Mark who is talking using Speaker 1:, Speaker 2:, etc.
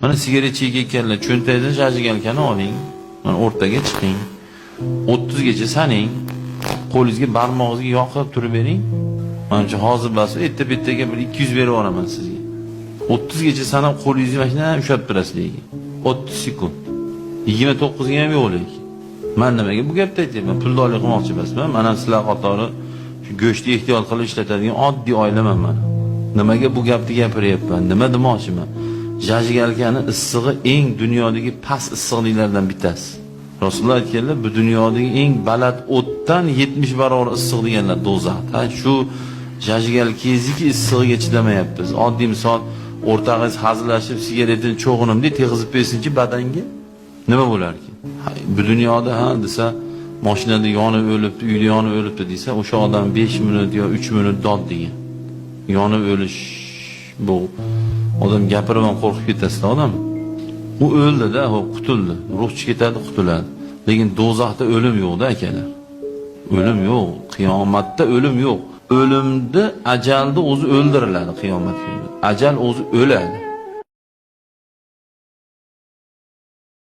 Speaker 1: Mana sigaret chekayotganlar, cho'ntagingizdan зажигалка ni oling. Mana o'rtaga chiqing. 30 gacha saning. Qo'lingizga, barmog'ingizga yoqib turib bering. Manimcha hozir bas, erta bittaga bir 200 berib yuboraman sizga. 30 gacha sanab qo'lingizni mana shunday ushlab turasiz lekin. 30 sekund. 29 ga ham yo'q lekin. Man nimaga bu gapni aytyapman? Puldorlik qilmoqchi emasman. Man ham sizlar qatori shu go'shtni ehtiyot qilib ishlatadigan oddiy oilaman man. Nimaga bu gapni gapiryapman? Nima demoqchiman? Зажигалка ni issig'i eng dunyodagi past issiqliklardan bittasi. Rasululloh aytganlar, bu dunyodagi eng baland o'tdan 70 barobar issiq deganlar do'zax. Ha, shu зажигалка ngizniki issig'iga chidamayapmiz. Oddiy misol, o'rtog'ingiz hazillashib sigaretini cho'g'inim deb tegizib bersinchi badanga, nima bo'larkin? Bu dunyoda ha desa, mashinada yonib o'libdi, uyda yonib o'libdi desa, o'sha odam 5 minut yo 3 minut dod degan. Yonib o'lish, bu odam gapirib ham qo'rqib ketasizda odam. U o'ldi-da, xo'p, qutuldi. Ruh chiqib ketadi, qutuladi. Lekin do'zaxda o'lim yo'q-da, akalar. O'lim yo'q, qiyomatda o'lim yo'q. O'limni, ajalni o'zi o'ldiriladi qiyomat kuni. Ajal o'zi o'ladi.